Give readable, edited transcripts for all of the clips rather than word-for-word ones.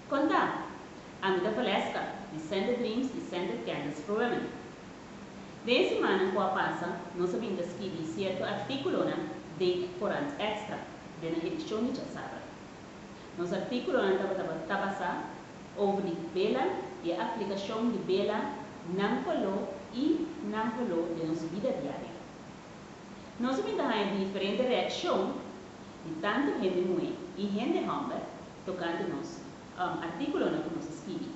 Kon ta? Ami ta Valeska di Scented Dreams i Scented Candles for Women. Den e simannan ku a pasa nos a bin ta skibi sierto artíkulonan den e korant Extra den nan edishon di djasabra. Nos artíkulonan tabata ta basá over di bela i e aplikashon di bela, nan koló i nan holó den nos bida diario. Nos a bin ta haña diferente reakshon di tantu hende muhé i hende hòmber tokante nos artíkulonan ku nos a skibi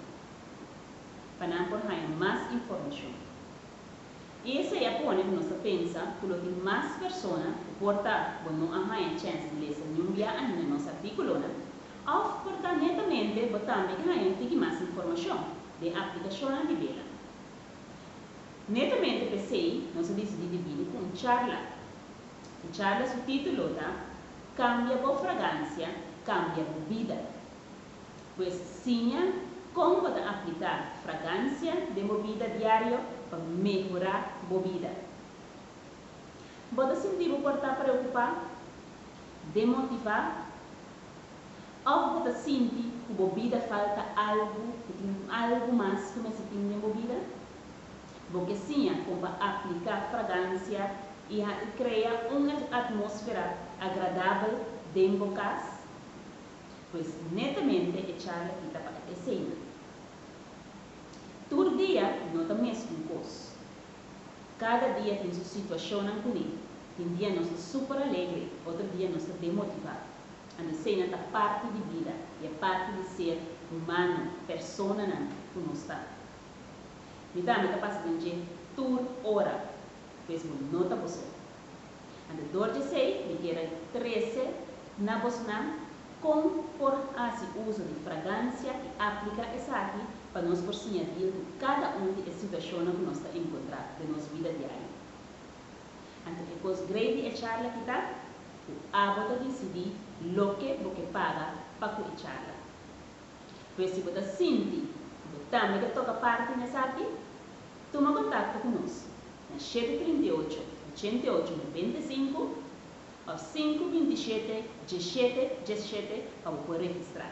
pa nan por haña mas informashon. I esei a pone ku nos ta pensa ku lo tin mas persona ku por ta bo no a haña chèns di lesa niun bia ainda nos artíkulonan, òf por ta netamente bo tambe ke haña un tiki mas informashon den aplikashonnan di bela. Netamente p'esei nos a disidí di bini ku un charla. E charla su título ta Kambia bo fragansia, kambia bo bida. Pues siña kon bo ta apliká fragansia den bo bida diario pa mehorá bo bida. Bo ta sinti bo por ta preokupá, demotivá òf bo ta sinti ku bo bida falta algu, ku tin algu mas ku mester tin den bo bida? Bo ke siña kon pa apliká fragansia i krea un atmósfera agradabel den bo kas? Pues netamente e charla aki ta pa eseinan. Tur dia no ta meskun kos. Kada dia tin su situashonnan kuné. Tin dia nos ta super alegre, otro dia nos ta demotivá. Anto eseinan ta parti di bida i e parti di ser humano, personanan ku nos ta. Mi tambe ta pasa den dje tur ora, pues bo no ta bo so. Anto dor djesei mi kier a trese na bosonan kon por hasi uso di fragansia i aplika esaki pa nos por siña deal ku kada un di e situashonnan ku nos ta enkontrá den nos bida diario. Anto e kos grei di e charla aki ta ku abo ta disidí loke bo ke paga pa ku e charla. Pues si bo ta sinti ku bo tambe ke toka parti na esaki, tuma kontakto ku nos na 738, 88, 95 òf 5 27, 17, 17 pa bo por registrá.